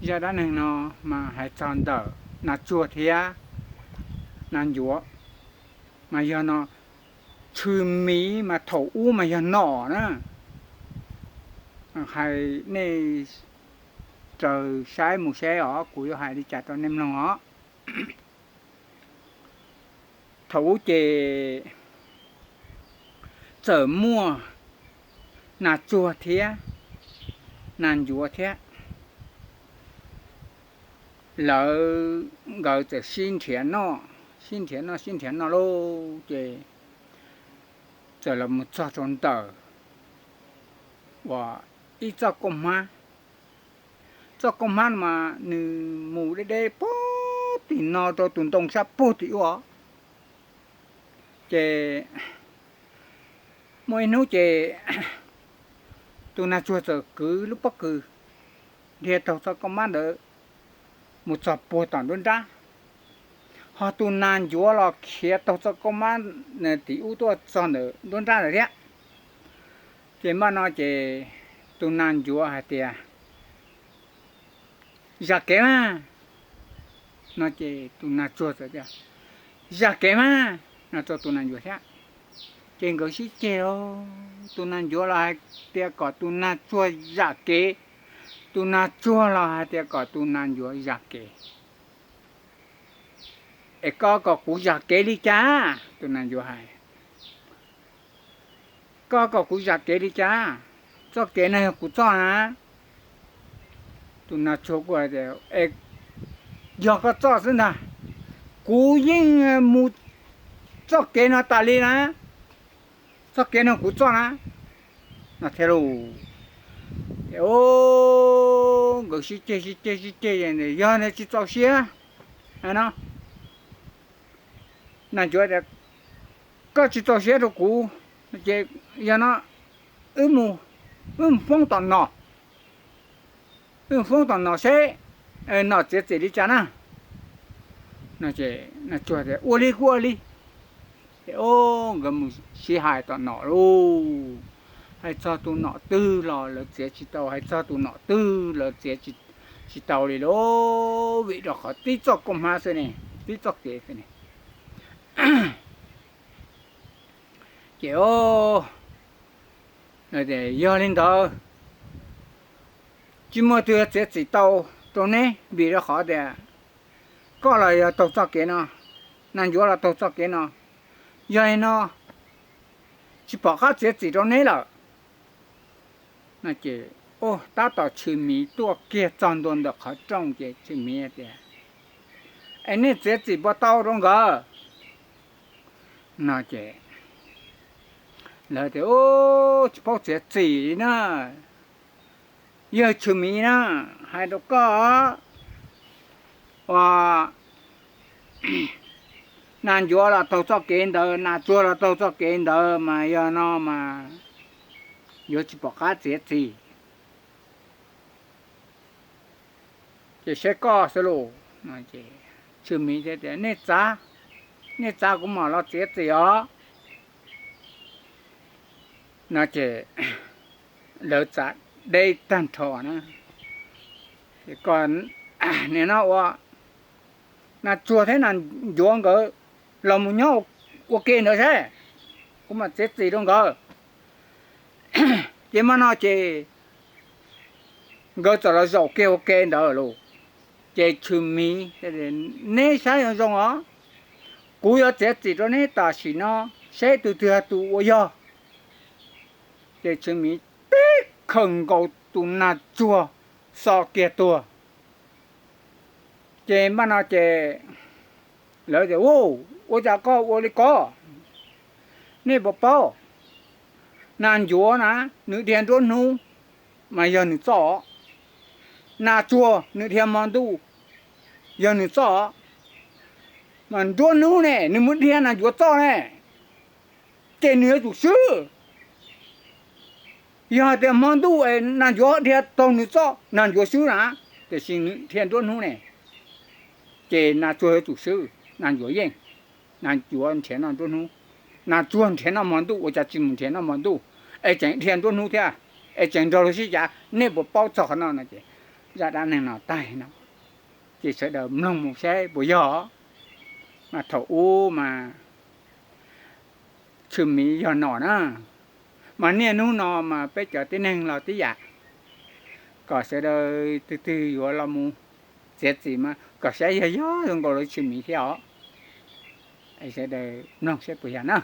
Zaj dab neeg no mas hais txog ntawm Nas Tsuag thiab Nas Ncuav, mas yog no, Tshwm Miv mas thaum ub mas yog nom na. Hais nej raws saib mus saib os, kuv yuav hais li cas rau nej mloog os. Thaum ub ces txawm muaj Nas Tsuag thiab Nas Ncuav thiab, lawv nkawd txawm sib nrhiav noj, sib nrhiav noj, sib nrhiav noj lauj, ces txawm los mus txog rau ntawm uas ib txoj kauj hmab. Txoj kauj hmab no mas nws mus deb deb puag tim no rau tus ntoo sab puag tim ub os. Ces muaj ib hnub ces tus Nas Tsuag txawm kwv lub pob kws dhia taug txoj kauj hmab ntawd mus txog puag tom nruab nrab, ho tus Nas Ncuav los khiav taug txoj kauj hmab tim ub tuaj txog ntawm nruab nrab lawm thiab. Ces npaj no ces tus Nas Ncuav hais tias, Zam kev mas! No ces tus Nas Tsuag txawm tias, Zam kev mas! No rau tus Nas Ncuav thiab. Ces nkawd sib ceg os, tus Nas Ncuav los hais tias kom tus Nas Tsuag zam kev, tus Nas Tsuag los hais tias kom tus Nas Ncuav zam kev. Es koj kom kuv zam kev li cas? Tus Nas Ncuav hais, Koj kom kuv zam kev li cas? Txoj kev no yog kuv txoj na. Tus Nas Tsuag kuj hais tias, Yog koj txoj xwb ntag, kuv yeej mus txoj kev no tas li na, txoj kev no kuv txoj na. No thiab lauj. Ces nkawd sib ceg sib ceg sib ceg, Yog tsis txaus siab no, Nas Ncuav tias, Koj tsis txaus siab rau kuv ces yog no wb mus, wb mus foob tom nom, wb mus foob tom nom seb nom txiav txim li cas na. Nas Tsuag tias, Ua li kuj ua li. Ces nkawd mus sib hais tom nom lauj. Hais txog tus nom twg los lawv txiav tsis tau, hais txog tus nom twg lawv txiav tsis tau li lauj, vim rau qhov tib txoj kauj hmab xwb ne, tib txoj kev xwb ne. Ces yog li ntawd, tsis muaj twg txiav txim tau rau neb, vim rau qhov tias koj los yog taug txoj kev no, Nas Ncuav los taug txoj kev no, yog li no tsis pom qab txiav txim rau neb lawm. No ces tab tom Tshwm Miv tuaj kiag txog ntua ntawm qhov rooj ces Tshwm Miv tias, Es nej txiav txim puas tau rau nkawd? No ces lawv tias, Tsis paub txiav txim li na. Yawg Tshwm Miv na, hais rau koj, uas Nas Ncuav los taug txoj kev ntawd, Nas Tsuag los taug txoj kev ntawd mas yog no mas yuav tsis pom qab txiav txim. Ces saib koj xwb lauj. Tshwm Miv tias, Nej txav, nej txav kuv mam los txiav txim os. No ces lawv txav deb tag nrho na. Ces koj nim no ua Nas Tsuag thiab Nas Ncuav nkawd los mus nyob ua ke ntawd saib, kuv mam txiav txim rau nkawd. Ces mas no ces nkawd txawm los zaum kiag ua ke ntawd lauj. Ces Tshwm Miv, Neb saib zoo zoo os, kuv yuav txiav txim rau neb tam sim no, saib tus twg tus ua yog. Ces Tshwm Miv tib khawm nkaus tus Nas Tsuag xo kiag tuag. Ces npaj no ces lawv tias, Ua cas koj ua li ko? Nej puas paub, Nas Ncuav na, nws dhia nruab hnub mas yog nws txoj, Nas Tsuag nws dhia hmo ntuj yog nws txoj, mas nruab hnub ne nws mus dhia Nas Ncuav txoj ne, ces nws yuav tsum swb. Yog hais tias hmo ntuj es Nas Ncuav dhia taug nws txoj, Nas Ncuav swb na, tiam sis nws dhia nruab hnub ne, ces Nas Tsuag yuav tsum swb, Nas Ncuav yeej. Nas Ncuav nrhiav noj nruab hnub, Nas Tsuag nrhiav noj hmo ntuj, ua cas tsis mus nrhiav noj hmo ntuj es tseem dhia nruab hnub thiab, es tseem nrog luag sib cav, nej puas paub txog qhov no? No ces zaj dab neeg no tag no, ces sawv daws mloog mus saib puas yog. Mas thaum ub mas tshwm sim yog nom na, mas niaj hnub no mas peb cov tib neeg los tib yam, kom sawv daws twg twg yuav los mus txiav txim mas kom saib yog yog zoo nkaus li tshwm sim thiab os. Sawv daws mloog saib puas yog na.